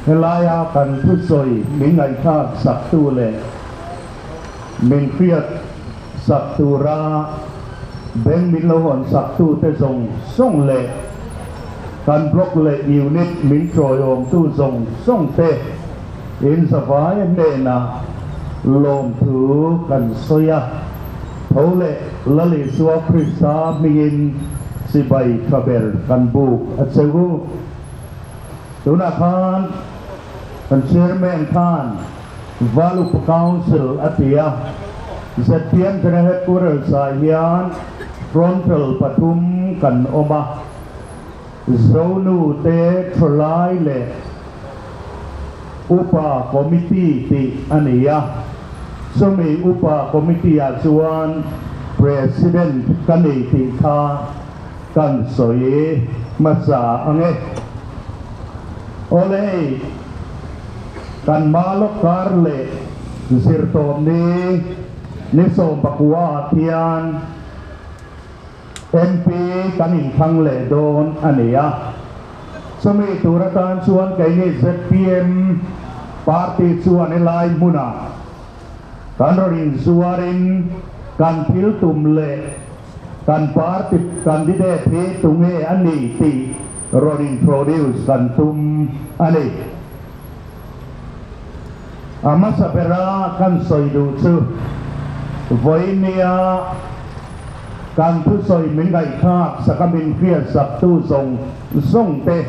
Helaia kan thusawi min ngaihthlak saktu leh min hriat sak tura beng min lo hawn saktute zawng zawng leh kan block leh unit min tawiawmtu zawng zawngte in zavai hnenah lawmthu kan sawi a. Tho leh Lal Isua Krista hmingin chibai tha ber kan buk a che u. Tunah khan kan Chairman khan Valupa Council a ti a, zpm General Headquarters ah hian Frontal pathum kan awm a, Zonu te Thalai leh Upa Committee tih a ni a, chumi Upa Committee ah chuan President ka ni tih kha Kan sawi hmasa ang e. Awle hei, kan hma lawk kar leh zirtawmni ni 19 ah khian MP kan inthlang leh dawn a ni a. Chumi tur atan chuan keini zpm party chuan helai hmunah kan rawn inzuarin kan thil tum leh Kan party candidate hi tunge a ni tih rawn introduce kan tum a ni. A hmasa bera kan sawi duh chu vawinia kan thusawi min ngaihthlak saka min hriatsaktu zawng zawng te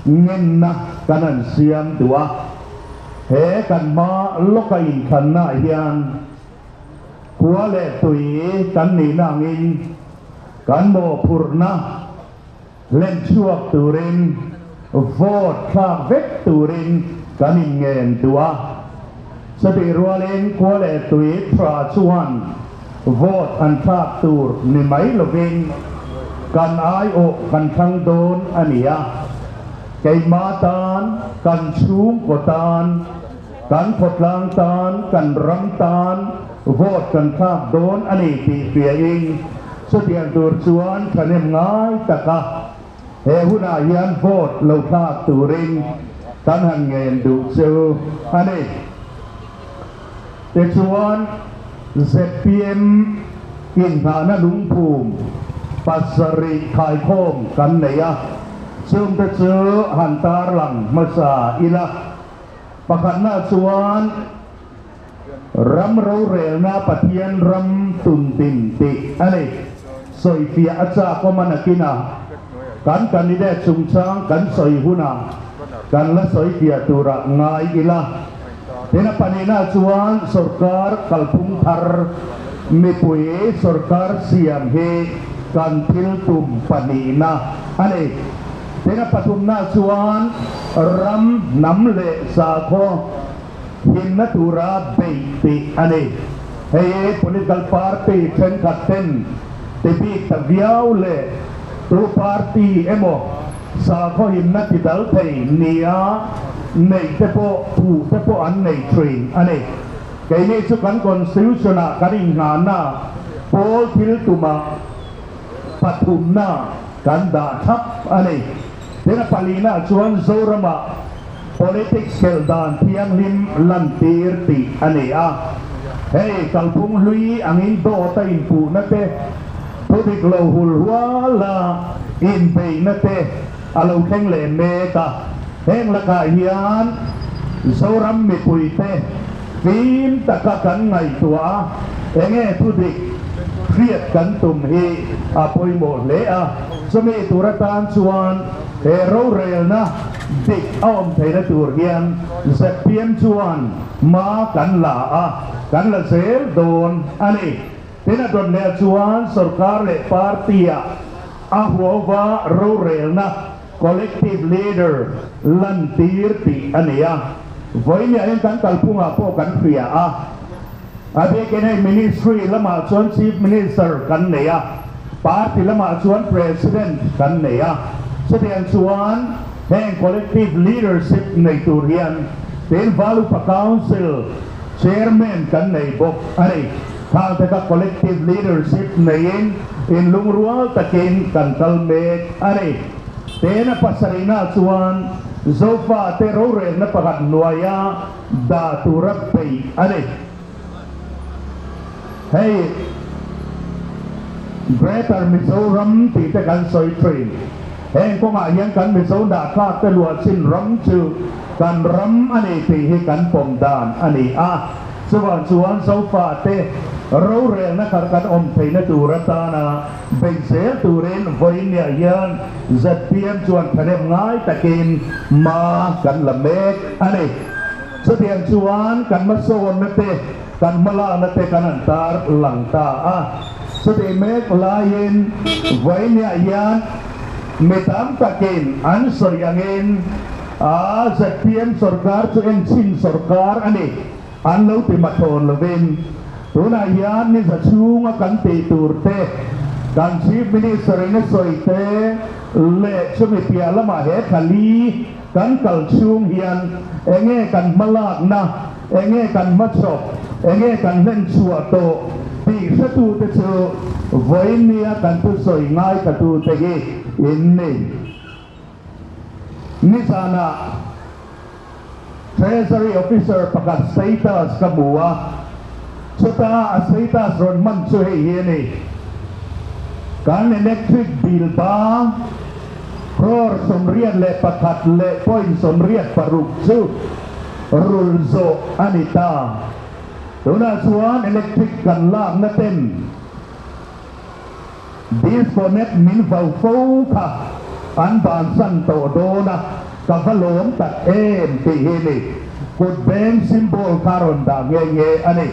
ngenna kan han siam duh a. He kan hma lawka inthlannaah hian Khua leh tui kan nihna angin kan mawhphurhna hlen chhuak turin vote thlak vek turin kan inngen duh a. Chutih rualin khua leh tui tha chuan vote an thlak tur ni mai lovin kan aiawh kan thlang dawn a ni a. Keimah tan, kan chhungkaw tan, Kan khawtlang tan, kan ram tan vote kan thlak dawn a ni tih hriain chutiang tur chuan thahnem ngai taka he hunah hian vote lo thlak turin kan han ngen duh chu a ni. Tichuan, zpm inhnahna lungphum pasarih khaikhawm kan nei a, chungte chu han tarlang hmasa ila. Pakhatna chuan ram rorelna Pathian ram tundin tih a ni. Sawifiah a chak awm a nakinah kan candidate chungchang kan sawi hunah kan la sawifiah turah ngai ila. Tin a pahnihna chuan sorkar kalphung thar mipui sorkar siam hi kan thil tum pahnihna a ni. Tin a pathumna chuan ram, hnam leh sakhaw himna tura beih tih a ni. Hei hi political party thenkhat ten ti bik ta viau leh tu party emaw sakhaw himna ti dal thei nia neih te pawh phuh te pawh an nei thin a ni. Keini chu kan constitution ah kan inngahna pawl thil tumah pathumna kan dah thap a ni. Tin a palina chuan Zoramah politics khelh dan thianghlim lantir tih a ni a. Hei kalphung hlui angin dawt a inpuhna te, thudik lo hul huala inbeihna te a lo thleng leh mek a. Heng lakah hian Zoram mipuite fim taka kan ngaihtuah a, enge thudik hriat kan tum hi a pawimawh hle a. Chumi tur atan chuan he rorelna dik a awm theihna tur hian zpm chuan hma kan la a, kan la zel dawn a ni. Tin a dawn leh chuan sorkar leh party-ah a huauva rorelna Collective leader lantir tih a ni a, vawinia hian kan kalphungah pawh kan hria a, a biakin hei Ministry lamah chuan Chief Minister kan nei a, Party lamah chuan President kan nei a, chutiang chuan heng Collective leadership nei tur hian tin Valupa Council Chairman kan nei bawk a ni. Khang te kha collective leadership neiin inlungrual takin kan kal mek a ni. Tena pasarihna chuan Zofate rorelna pakhat hnuaia dah tura peih a ni. Hei Greater Mizoram tih te kan sawi thin. Heng kawngah hian kan Mizo hnahtlak te luah chin ram chu kan ram a ni tih hi kan pawm dan a ni a. Chuvang chuan Zofate rorelna khat kan awm theihna tur atana beih zel turin vawiinniah hian zpm chuan thahnem ngai takin hma kan la mek a ni. Chutiang chuan kan hmasawnna te, kan hmalakna te kan han tar lang ta a. Chutih mek laiin vawiinniah hian mi tam takin an sawi angin a zpm sorkar chu enchhin sorkar a ni an lo ti mathawn lovin tunah hian ni za chhunga kan tih tur te, kan Chief Minister in a sawi te leh chumi piah lamah he thla li Kan kal chhung hian enge kan hmalakna, enge kan hmachhawp, enge kan hlen chhuah tawh tih hretute chu vawinia kan thusawi ngaithlatute hi in ni. Nizanah Treasury Officer pakhat status ka hmu a, chuta a status rawn hman chu hei hi a ni, Kan electric bill ba, Crore 81 leh point 86 chu rul zawh a ni ta. Tunah chuan electric kan lakna ten disconnect min vau fo kha an bansan tawh dawn a, ka va lawm tak em tih hi ni. Kut beng symbol kha rawn dah nghe nghe a ni.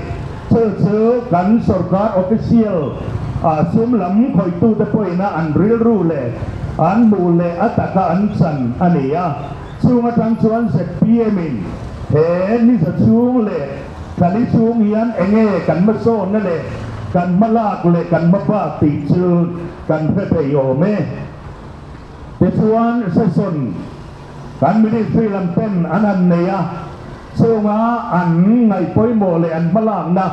Chu chu kan sorkar official ah sum lam khawihtute pawhina an rilru leh an hmuh leh a taka an chan a ni a. Chung atang chuan zpm in he niza chhung leh thali chhung hian enge kan hmasawnna leh kan hmalak leh kan hmabak tih chu kan hre thei awm e. Tichuan session kan ministry lam ten an han nei a, chunga an ngaih pawimawh leh an hmalakna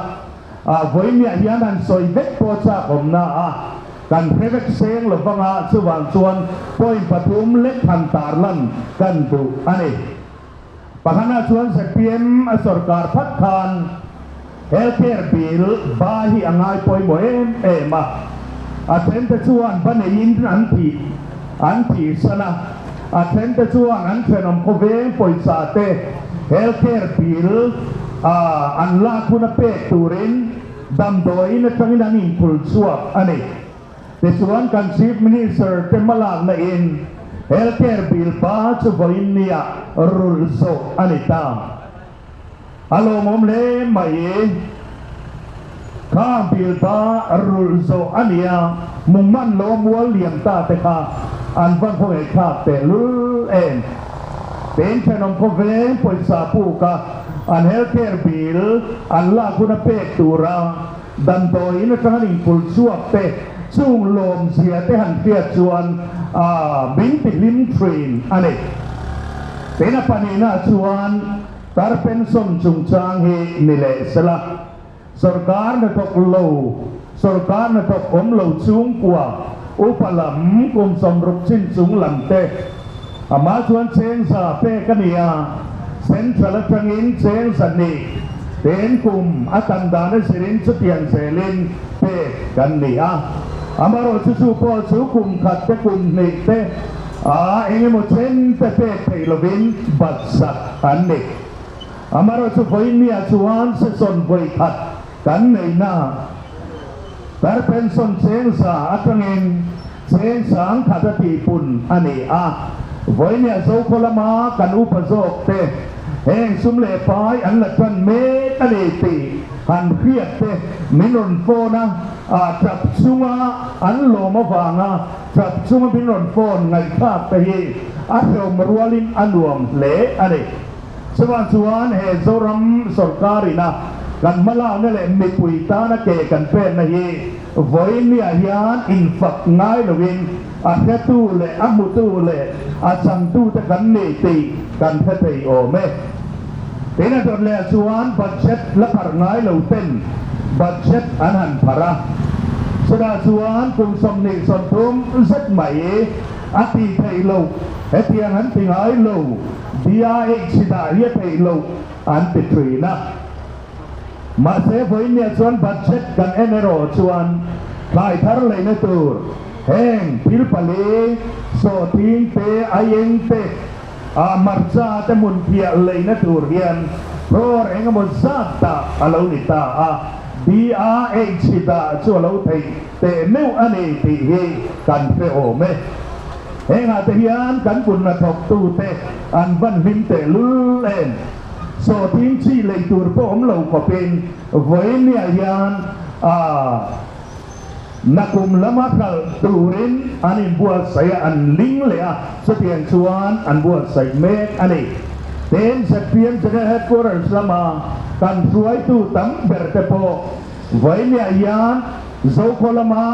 ah vawimiah hian han sawi vek pawh chak awmna a kan hre vek seng lo vanga chuvang chuan point pathum lek han tarlan kan duh a ni. Pakhatna chuan zpm a sorkar phat khan Healthcare bill ba hi a ngai pawimawh em em a, a thente chuan ba neiin an thih an thihsan a, a thente chuan an thenawm khawveng pawisa te Healthcare bill a an lak huna pek turin damdawiin atangin an inphul chhuak a ni. Tichuan kan Chief Minister te hmalakna in Healthcare bill ba chu vawiin nia rulh zawh a ni ta. A lawmawm hle mai. Kha bill ba rulh zawh a nia, mung man lo a mual liam ta te kha an van khawngaih thlak teh lul em. Pen thenawm khawveng pawisa puk a an healthcare bill an lak hun a pek tura damdawiin atang an inkulh chhuak te chung lawmzia te han hriat chuan a min ti hlim thin a ni. Pen a pahnihna chuan Tar pension chungchang hi ni leh sela, sorkar hnathawk lo, sorkar hnathawk awm lo chhungkua upa lam kum 60 chin chung lam te amah chuan cheng za pek a ni a, central atangin cheng 200 ten kum a tam dan a zirin chutiang zelin pek kan ni a. Amaherawhchu chu pawh chu kum khat te kum hnih te a eng emaw chen te pek theih lovin bat sak an ni. Amaherawhchu vawiinniah chuan session vawi khat kan neihna tar pension cheng za atangin cheng 10,000 a tihpun a ni a. Vawiinniah Zokhaw lama kan upa zawk te heng sum leh pai an la tan mek a ni tih han hriat te min rawn phone a, tap chunga an lawm avanga Tap chunga min rawn phone ngaihthlak te hi a hrehawm rualin a nuam hle a ni. Chuvang chuan he Zoram sorkar ina kan hmalakna leh mipui tana ke kan penna hi vawiinniah hian infak ngai loin a hretu leh a hmutu leh a changtute kan ni tih kan hre thei awm e. Tin a dawt leh chuan budget la pharh ngai lo ten budget an han pharh a, chutah chuan kum 20 30 zet mai a tih theih loh. Hetiang an ti ngai lo, DIH dah hi a theih loh an ti thin a. Mahse vawiinniah chuan budget kan en erawh chuan thlai thar leina tur heng thil pali, sawhthing te, aieng te, ah hmarcha te hmun phiah leina tur hian crore eng emaw zat dah a lo ni ta a, DIH dah chu a lo theih teh meuh a ni tih hi kan hre awm e. Hengah te hian kan kut hnathawktute an van hlim teh lul em? Sawhthing chi lei tur pawh awm lo khawpin vawiinniah hian a nakum lama hralh turin an inbuatsaih a, an ling leh a, chutiang chuan an buatsaih mek a ni. Tin, zpm General Headquarters lama kan hruaitu tam ber te pawh vawiinniah hian Zokhaw lama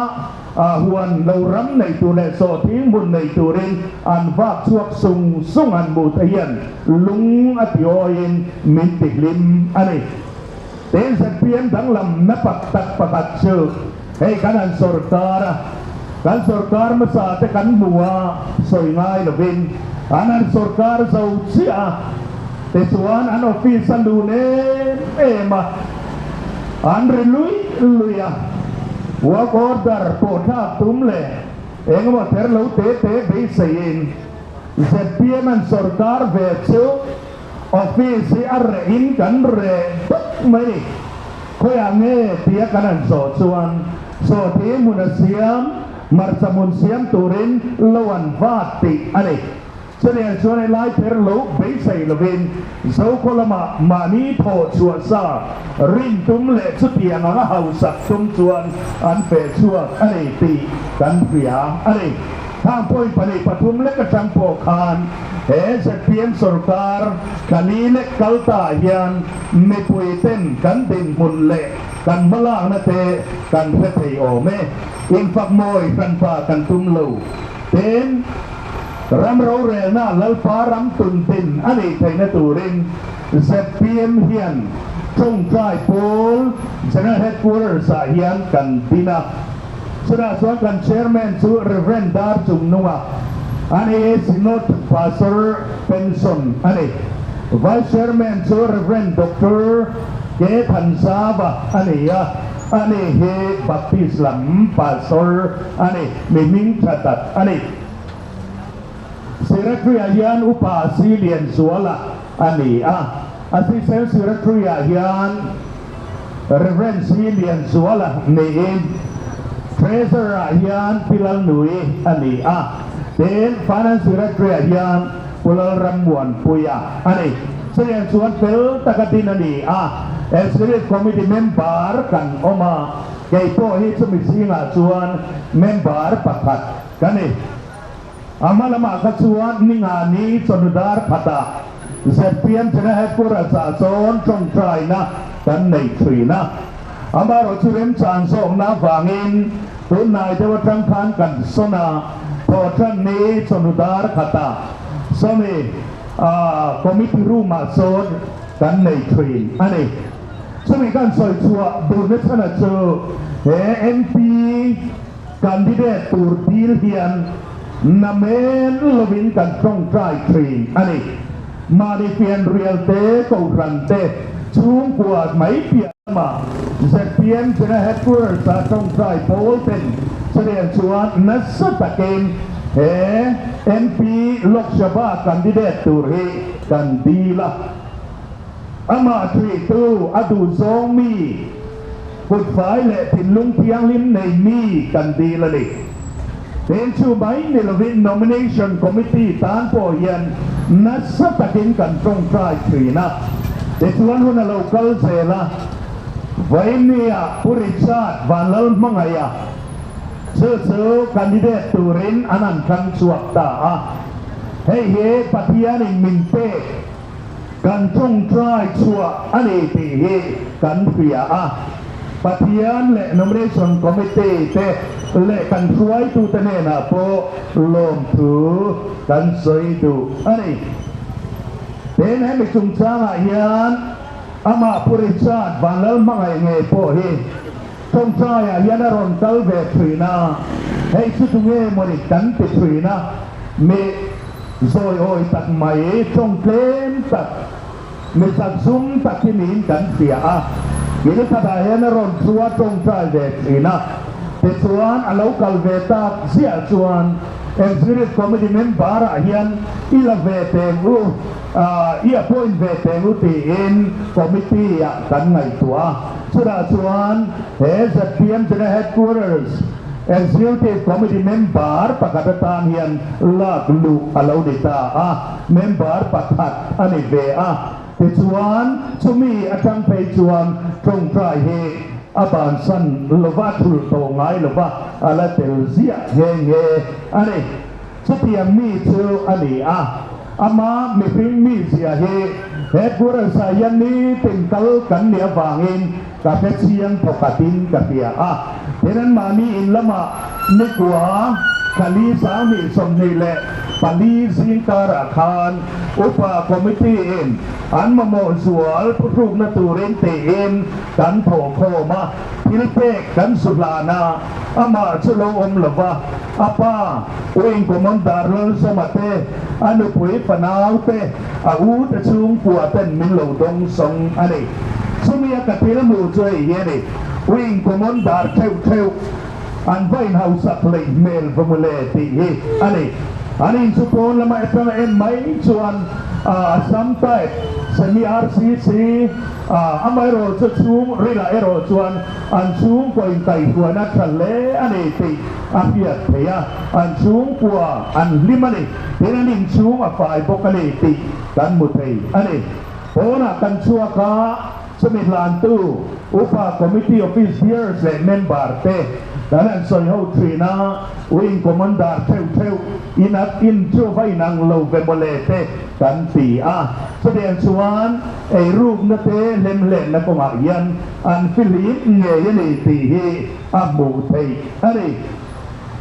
A huan lo ram nei tur leh sawhthing hmun nei turin an vak chhuak sung sung an hmuh te hian lung a ti awiin min ti hlim a ni. Tin zpm danglam na pak tak pakhat chu hei kan han sawrkar a, kan sawrkar hmasa te kan hmu a sawi ngai lovin an han sawrkar zo chiah a, tichuan an office a lun em em a, An ri lui lui a, work order pawh thlak tum leh engemaw ther lo te te beiseiin zpm an sawrkar ve chu office hi a reh in kan reh dawk mai ni. Khawiah nge tia kan han zawh chuan sawhthing hmun a siam, hmarcha hmun siam turin lo an vat tih a ni. Chutiang chuan helai pher lo beisei lovin Zokhaw lamah mahni thawh chhuah sa rin tum leh chutiang anga hausak tum chuan an feh chhuak a ni tih kan hria a ni. Khang point pahnih pathum lek atang pawh khan he zpm sorkar thla lek kal ta hian mipui ten kan dinhmun leh kan hmalakna te kan hre thei awm e. Infak mawi hranpa kan tum lo. Tin, ram rorelna Lalpa ram tuntin a nih theihna turin zpm hian tawngtai pawl General Headquarters ah hian kan din a. Chutah chuan kan Chairman chu Rev. Dar Chungnunga a ni, Synod Pastor Pension a ni. Vice Chairman chu Rev. Doctor K. Thanzava a ni a, ani hi Baptist lam Pastor a ni. Mi hming tha tak a ni. Secretary-ah hian Upa Si Lianzuala a ni a, Assistant Secretary-ah hian Rev. Si Lianzuala niin Treasurer-ah hian Pi Lalnui a ni a, tin Finance Secretary-ah hian Pu Lalrammuanpuia a ni. Chutiang chuan fel taka din a ni a, Executive Committee member kan awm a. Kei pawh hi chumi zingah chuan member pakhat ka ni. A hma lamah kha chuan Ningani chawhnu dar khatah zpm General Headquarters ah chuan tawngtaina kan nei thin a. Amaherawhchu remchan zawkna avangin tunhnai deuh atang khan kan sawn a, thawhtanni chawhnu dar khatah sawmi committee room ah chuan kan nei thin a ni. Chumi kan sawi chhuah duhna chhana chu he MP candidate tur dil hian namen lovin kan tawngtai thin a ni. Mahni fianrial te, kohhran te, chhungkua mai piah lamah zpm General Headquarters ah tawngtai pawl ten chutiang chuan nasa takin he MP Lok Sabha candidate tur hi kan dil a. Amah thihtu a duh zawng mi, kutfai leh thinlung thianghlim nei mi kan dil a ni. Tin chu mai ni lovin Nomination Committee tan pawh hian nasa takin kan tawngtai thin a. Tichuan hun a lo kal zel a, Vawinia Pu Richard Vanlalhmangaia chu chu candidate turin an han thlang chhuak ta a. Hei hi Pathianin min pek. Kan tawngtai chhuah a ni tih hi kan hria a, Pathian leh Nomination Committee te leh kan hruaitute hnenah pawh lawmthu kan sawi duh a ni. Tin, hemi chungchangah hian amah Pu Richard Vanlalhmangaih ngei pawh hi tawngtaiah hian a rawn kal ve thin a, hei chu tunge mawni kan ti thin a, mi. Zawi awi tak mai, tawng tlem tak, mi zakzum tak hi niin kan hria a. Kil khatah hian a rawn thu a tawngtai ve thin a. Tichuan, a lo kal ve tak ziah chuan Executive Committee member-ah hian i la ve teng u, i appoint ve teng u tiin committee-ah kan ngaihtuah a. Chutah chuan he zpm General Headquarters Executive Committee member pakhat atan hian lak luh a lo ni ta a, member pakhat a ni ve a. Tichuan, chumi atang phei chuan tawngtai hi a bansan lova thulh tawh ngai lova a la tel ziah nghe nghe a ni. Chutiang mi chu a ni a, ama mihring mizia hi he Purasa hian nitin kal kan nih avangin ka hre chiang thawkhatin ka hria a. Tin, anmahni in lamah nikua thali 2024 zingkarah khan Upa Committee in an mamawh zual phuhrukna turin tiin kan thawhkhawm a, thil pek kan su hlan a, amah chu lo awm lo va, a pa Wing Commander Lalzawma te, a nupui fanau te, a u te chhungkua ten min lo dawng sawng a ni. Chumi a ka thil hmuh chu hei hi a ni, Wing Commander theuh theuh an va inhausak hleih hmel va mawle tih hi a ni. An in chu pawn lama atanga en mai chuan Assam type semi RCC amaherawh chu chhung rilah erawh chuan an chhungkaw inkaihhruaina tha hle a ni tih a hriat theih a, an chhungkua an hlim a ni, tin an inchhung a fai bawk a ni tih kan hmu thei a ni. Pawnah kan chhuak a. Chumi hlantu Upa Committee Office Bearers leh Member te kan han sawi ho thin a, Wing Commander theuh theuh in a in chu va inang lo ve mawle te kan ti a. Chutiang chuan eirukna te hlemhlenna kawngah hian an fihlim ngei a ni tih hi a hmuh theih a ni.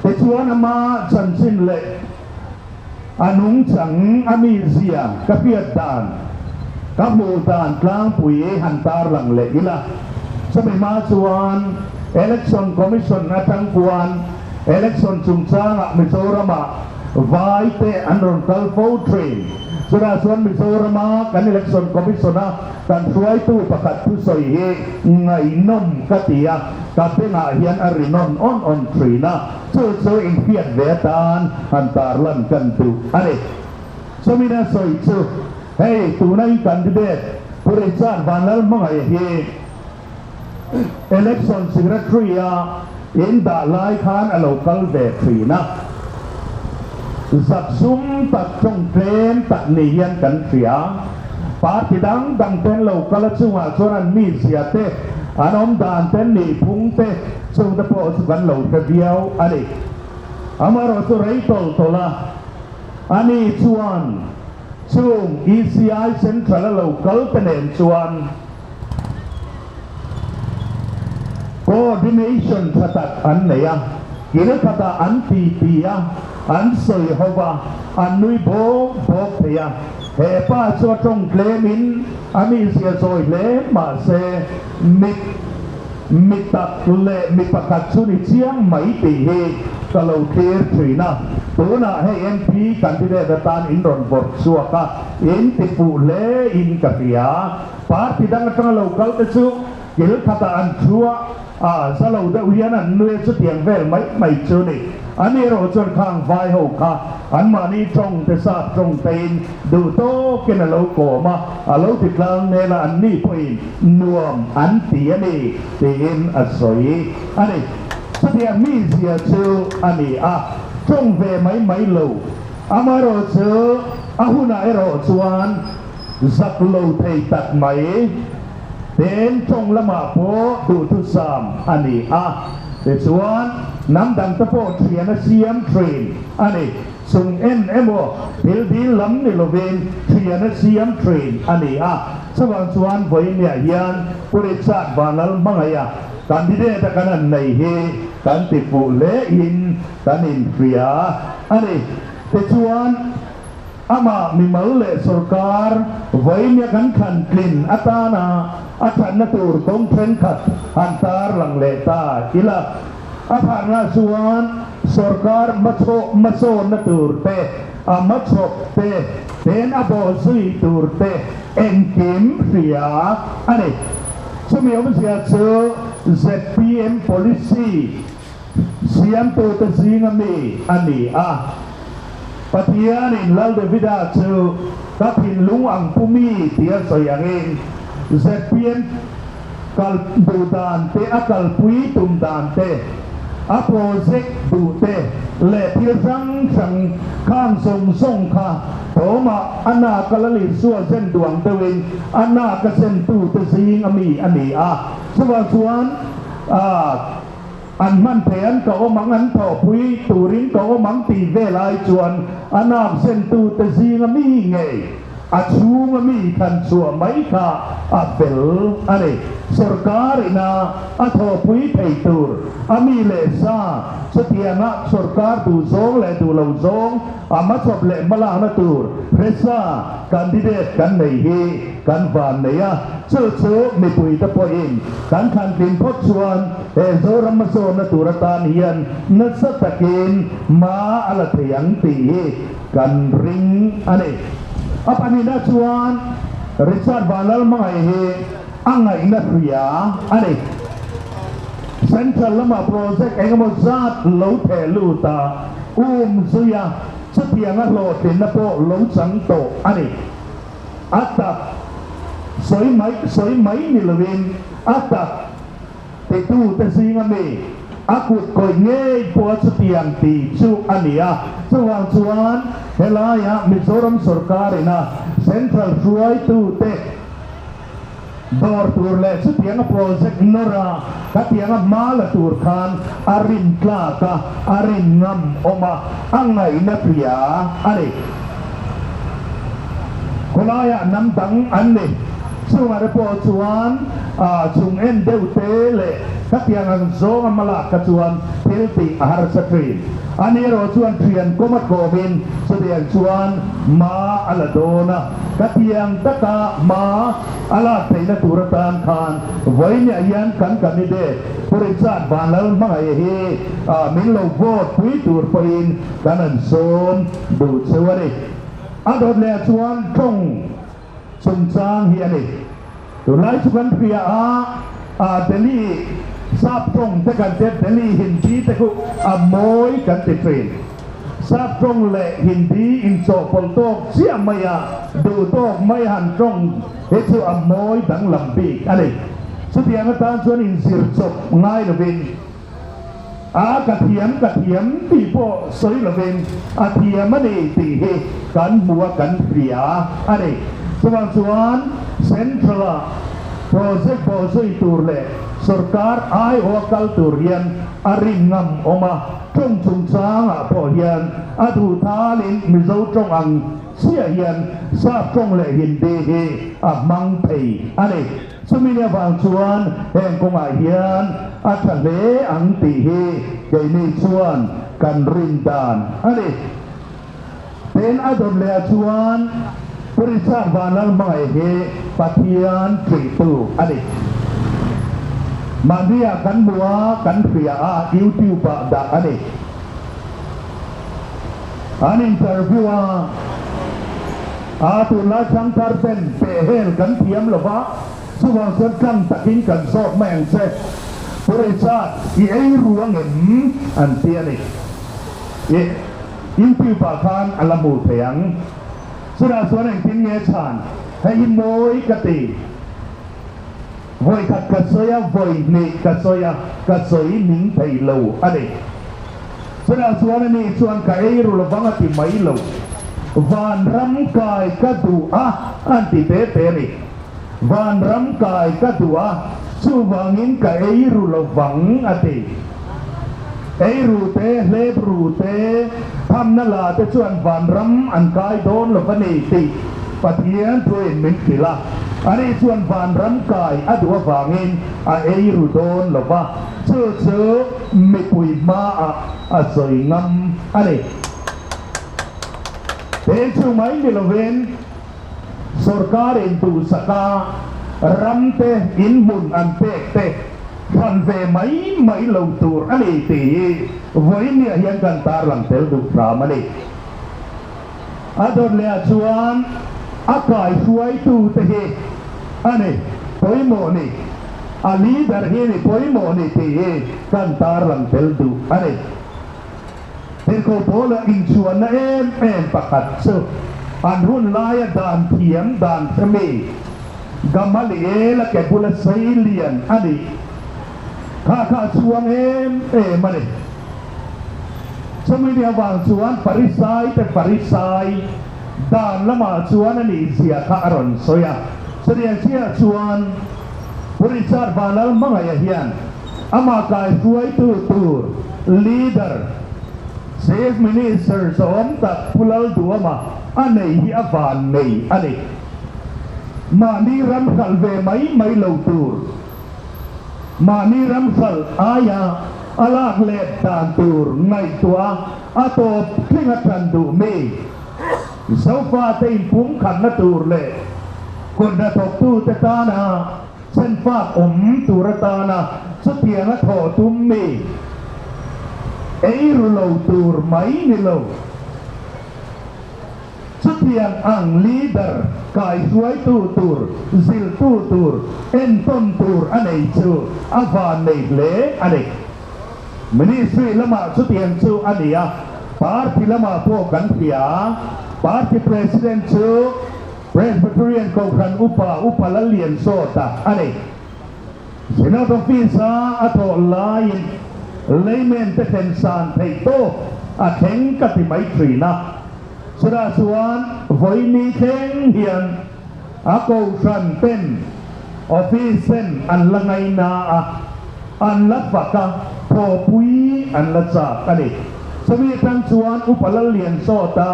Tichuan ama chanchin leh A nungchang a mizia ka hriat dan, ka hmuh dan tlangpui han tarlang leh ila. Chumi hma chuan Election Commission atang kuan Election chungchangah Mizoramah vai te an rawn kal fo thin. Chutah chuan Mizorama kan Election Commission-a kan hruaitu pakhat thusawi hi ngaihnawm ka ti a, ka bengah hian a ri nawn awn awn thin a. Chu chu inhriat ve atan han tarlan kan duh a ni. Chumina sawi chu hei tuna in candidate Pu Richard Vanlalhmangaih hi Election Secretary a in dah lai khan a lo kal ve thin a, zakzum tak tawng tlem tak ni hian kan hria. Party dang dang ten lo kal a chungah chuan an mizia te, an awm dan te, nihphung te chung te pawh chu kan lo hre viau a ni. Amaherawh chu rei tawlh tawlh a, ani chuan chung ECI Central a lo kal te nen chuan coordination tha tak an nei a, kil khatah an titi a, an sawi ho va, an nui bawk bawk thei a. He pa chu a tawng tlemin a mizia zawi hle mahse mit mi tak leh mi pakhat chu ni chiang mai tih hi ka lo thlir thin a. Tunah hei MP candidate atan in rawn vawrh chhuak a, in ti fuh hle in ka hria. Party dang atanga lo kal te chu kil khatah an thu a, a za lo deuh hian an nui a chutiang vel mai mai chu ni. Ani erawh chuan khang vai ho kha anmahni tawng te sap tawng tein duh tawkin a lo kawm a, a lo ti tlang nel a, anni pawhin nuam an ti a ni tiin a sawi a ni. Chutiang mizia chu a ni a, tawng ve mai mai lo. Amaherawh chu a hunah erawh chuan Zak lo thei tak mai. Ten tawng lamah pawh duhthusam a ni a, tichuan hnam dangte pawh thian a siam thin a ni. Chung en emaw thil dil lam ni lovin thian a siam thin a ni a. Chuvang chuan vawiinniah hian Pu Richard Vanlal hmangaiha candidate a kan han nei hi kan ti fuh hlein kan inhria a ni. Tichuan. Amah mimal leh sorkar vawinia kan thlan tlin atana a thatna tur kawng thenkhat han tar lang leh ta ila. A pharna chuan sorkar hmachhawnna tur te, a hmachhawp te, ten a bawhzui tur te engkim hria a ni. Chumi awmzia chu zpm policy siamtute zinga mi a ni a. Pathianin Lal Davida chu ka thinlung ang pu mi tia sawi angin zpm kal duh dan te, a kalpui tum dan te, a project duh te leh thil hrang hrang khang zawng zawng kha thawmah a naka Lal Isua zen duang deuhin a naka zentute zing a mi a ni a. Chuvang chuan an hman thei an ka awm ang, an thawhpui turin ka awm ang tih vel ai chuan a nak zentute zinga mi ngei a chhunga mi thlan chhuah mai kha a fel a ni. Sorkar ina a thawhpui thei tur a mi leh sa chutianga sorkar duh zawng leh duh lo zawng a hmachhawp leh hmalakna tur hresa candidate kan nei hi kan van nei a, chu chu mipuite pawhin kan thlantlin phawt chuan he Zoram hmasawnna tur atan hian nasa takin hma a la thei ang tih hi kan ring a ni. A pahnihna chuan Richard Vanlalhmangaih hi a ngaihna hria a ni. Central lama project engemaw zat lo theh lut a, um zui a, chutianga hlawhtlinna pawh lo chang tawh a ni. A tak sawi mai sawi mai ni loin a tak titute zinga mi a kut kawih ngei pawh a chutiang tih chu a ni a. Chuvang chuan helaia Mizoram sorkarin a Central hruaitute dawr tur leh chutianga project nawr a, khatianga hma la tur khan a rin tlak a, a rin ngam awm a, a ngaihna hria a ni. Khawlaiah hnam dang an ni. Chungah te pawh chuan chung en deuh te leh khatiang ang zawnga hma lak kha chuan thil tih a harsa thin. Ani erawh chuan thian kawm a tlawmin chutiang chuan hma a la dawn a. Khatiang taka hma a lak theihna tur atan khan vawinia hian kan candidate Pu Richard Vanlalhmangaih hi min lo vote pui tur pawhin kan han sawm duh cheu a ni. A dawt leh chuan tawng chungchang hi a ni. Tunlai chu kan hria a, Delhi sap tawng te kan tia, Delhi Hindi te khu a mawi kan ti thin. Sap tawng leh Hindi inchawhpawlh tawk chiah mai a, duh tawk mai han tawng hi chu a mawi danglam bik a ni. Chutiang atan chuan inzir chawp ngai lovin a ka thiam ka thiam tih pawh sawi lovin a thiam a ni tih hi kan hmu a kan hria a ni. Chuvang chuan Central-a project bawhzui tur leh sorkar aiawha kal tur hian a rin ngam awm a, tawng chungchangah pawh hian a duh thalin Mizo tawng ang chiah hian Sap tawng leh Hindi hi a hmang thei a ni. Chumi ni avang chuan heng kawngah hian a tha hle ang tih hi keini chuan kan rin dan a ni. Tin, a dawt lehah chuan Pu Richard Vanlalhmangaih hi Pathian ṭihtu a ni. Mahniah kan hmu a, kan hria a, YouTube-ah dah a ni. An interview a, a tunlai thangthar ten pehhel kan thiam lo va, chuvang chuan tlang takin kan zawk mai ang che. Pu Richard, i ei ru ang em? an ti a ni. I YouTube ah khan a la hmu thei ang. Chutah chuan engtin nge chhan? Hei hi mawi ka ti. Vawi khat ka sawi a, vawi hnih ka sawi a, ka sawi ning thei lo a ni. Chutah chuan ani chuan ka ei ru lovang a ti mai lo. Vanram kai ka duh a an ti te te a ni. Vanram kai ka duh a, chuvangin ka ei ru lovang a ti. Ei ru te, hlep ru te, thamna la te chuan vanram an kai dawn lo va ni tih Pathian thuin min hrilh a. Ani chuan vanram kai a duh avangin a ei ru dawn lo va, chu chu mipui hmaah a sawi ngam a ni. He chu mai ni lovin sorkar in duhsaka ramte inhmun an pek te, Hran ve mai mai lo tur a ni tih hi vawiinniah hian kan tarlang tel duh hram a ni. A dawt leh ah chuan a kaihruaitu te hi a ni pawimawh ni, a leader hi ni pawimawh ni tih hi kan tarlang tel duh a ni. Tirhkoh Paula inchhuanna em em pakhat chu an hun laia dan thiam dan hre mi Gamaliel-a ke bula sei lian a nih kha kha a chhuang em em a ni. Chumi ni avang chuan Farisai te Farisai dan lamah chuan a nih zia kha a rawn sawi a. Chutiang chiah chuan Pu Richard Vanlalhmangaih-a hian Amah kaihruaitu tur Leader, Chief Minister zawm tak Pu Lalduama a nei hi a van nei a ni. Mahni ram hralh ve mai mai lo tur, mahni ram hralh aia a lak let dan tur ngaihtuah a tawp tling a tan duh mi, Zofate inpumkhatna tur leh kut hnathawktute tana Senfak awm tur atana chutianga thawh tum mi ei ru lo tur mai ni lo. Chutiang ang leader kaihruaitu tur, zilhtu tur, entawn tur a nei chu a van nei hle a ni. Ministry lamah chutiang chu a ni a, party lamah pawh kan hria. Party president chu Presbyterian Kohhran Upa Upa Lalliansawta a ni. Synod Office-a a thawh laiin layman te thlen san theih tawk a thleng ka ti mai thin a. Chutah chuan vawiini thleng hian a Kohhran ten Office ten an la ngaina a, an la fak a, thawhpui an la chak a ni. Chumi atang chuan Upa Lalliansawta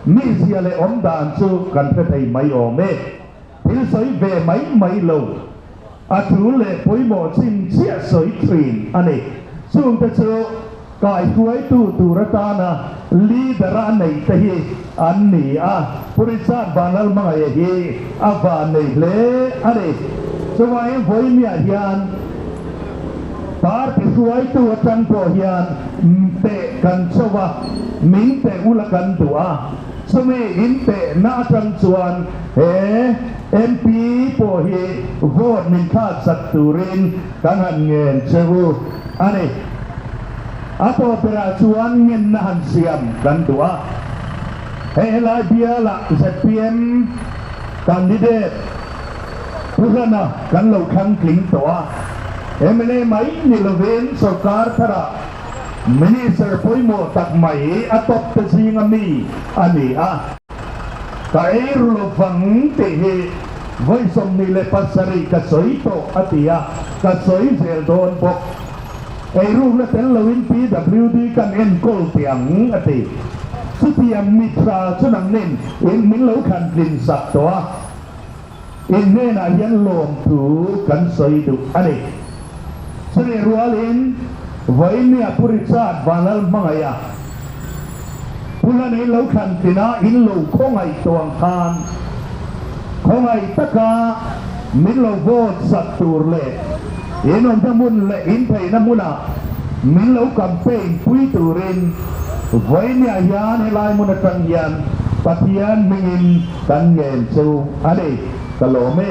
Mizia leh awm dan chu kan hre thei mai awm e. Thil sawi ve mai mai lo, a tul leh pawimawh chin chiah sawi thin a ni. Chungte chu kaihruaitu tur atana leader a neih te hi an ni a. Pu Richard Vanlalhmangaih hi a van nei hle a ni. Chuvangin Vawimiah hian Party hruaitu atang pawh hian teh kan cho a, min teh ula kan duh a, chumi in tehna atang chuan he MP pawh hi vote min thlak sak turin kan han ngen che u a ni. A tawp berah chuan ngenna han siam kan duh a, hei helai bialah zpm candidate, Pu Hlana kan lo thlang tling tawh a, mla mai ni lovin sorkar tharah Minister pawimawh tak mai a top te zinga mi a ni a. Ka ei ru lo vang tih hi vawi 27 ka sawi tawh a ti a, ka sawi zel dawn bawk. Eirukna tel loin PWD kan enkawl tih ang a ti. Chutiang mithra chu nangnin in min lo thlan tlin sak tawh a. In hnenah hian lawmthu kan sawi duh a ni. Chumi rualin Vawinia Pu Richard Vanlalhmangaiha Pu Hlanei lo thlan tlina in lo khawngaih tawh ang khan khawngaih taka min lo vote sak tur leh in awmna hmun leh in theihna hmunah min lo campaign pui turin Vawinia hian helai hmun atang hian Pathian hmingin Kan ngen chu a ni, ka lawm e.